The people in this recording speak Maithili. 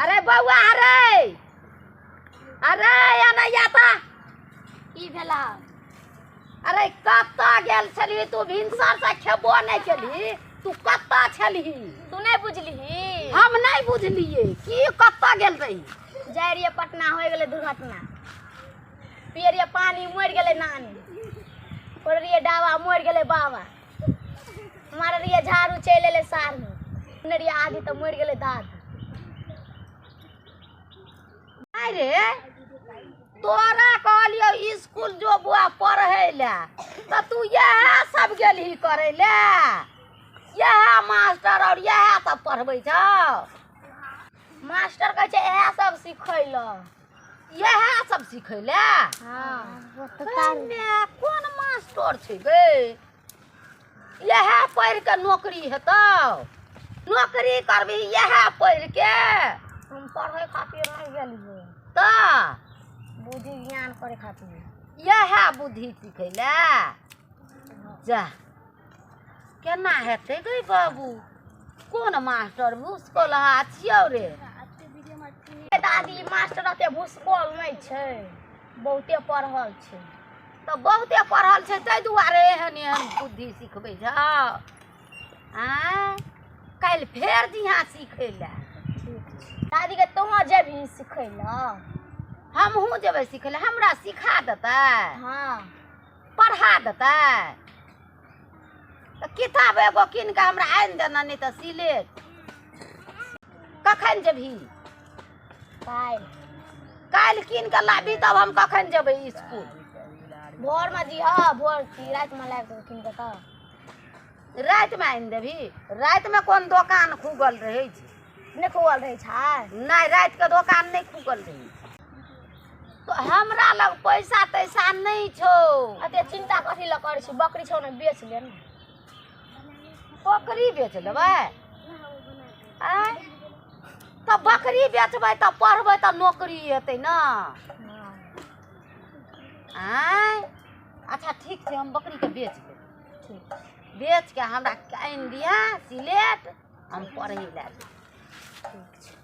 अरे बौआ, अरे अरे अनैया ता की भेला? अरे कतऽ गेल छलही तू? भिनसर से खेबो नहि केलही, तू कतऽ छलही? तू नहि बुझलिही? हम नहि बुझलियै की कतऽ गेल रही। जाइ रहियै पटना, होइ गेलै दुर्घटना। पियै रहियै पानी, मरि गेलै नानी। पड़ै रहियै डाबा, मरि गेलै बाबा। मारै रहियै झाड़ू, चलि एलै साढ़ू। सुनै रहियै आधी तऽ मरि गेलै दादी। अरे तोरा कहलियौ स्कूल जो बुआ पढ़ै लए, तऽ तू इएह सब गेलही करै लए? इएह मास्टर और इएह सब पढ़बै छौ? मास्टर कहै छै इएह सब सिखै लए। इएह सब सिखै लए? हँ। कोन मास्टर छै गे? इएह पढ़ि के नौकरी हेतौ? नौकरी करबही इएह पढ़ि के? हम पढ़ै खातिर नहि गेलियै। तऽ बुद्धि ज्ञान करै खातिर। इएह बुद्धि सिखै लए? जा, केना हेतै गै बाबू? कोन मास्टर भूसकोलहा छियौ रे? दादी, मास्टर एते भूसकोल नहि छै, बहुते पढ़ल छै। तऽ बहुते पढ़ल छै ताहि दुआरे एहन एहन बुद्धि सिखबै छौ? आँय, काल्हि फेर दिहाँ सिखै लए। ठीक छै दादीके। तोहूँ जेबही सिखै लए? हमहूँ जेबै सिखै लए। हमरा सिखा देतै? हँ। पढ़ा देतै? तऽ किताब एगो कीन कऽ हमरा आनि देना, नहि तऽ सिलेट। कखन जेबही? काल्हि। काल्हि कीन कऽ लाबी, तब हम कखन जेबै स्कूल? भोरमे दिहऽ, भोर की रातिमे लाबि देबै कीन कऽ। तऽ रातिमे आनि देबही? रातिमे कोन दोकान खुगल रहै छै? नहि खुअल रहै छै? नहि, रातिके दोकान नहि खुगल रहै छै। तऽ हमरा लग पैसा तैसा नहि छौ। एते चिन्ता कथी लए करै छी? बकरी छौ ने, बेच ले ने। बकरी बेच लेबै? आँय, तऽ बकरी बेचबै तऽ पढ़बै तऽ नौकरी हेतै ने? आँय, अच्छा ठीक छै, हम बकरीके बेच देबै। ठीक। बेच के हमरा आनि दिहऽ सिलेट, हम पढ़ै लए जेबै। ठीक छै।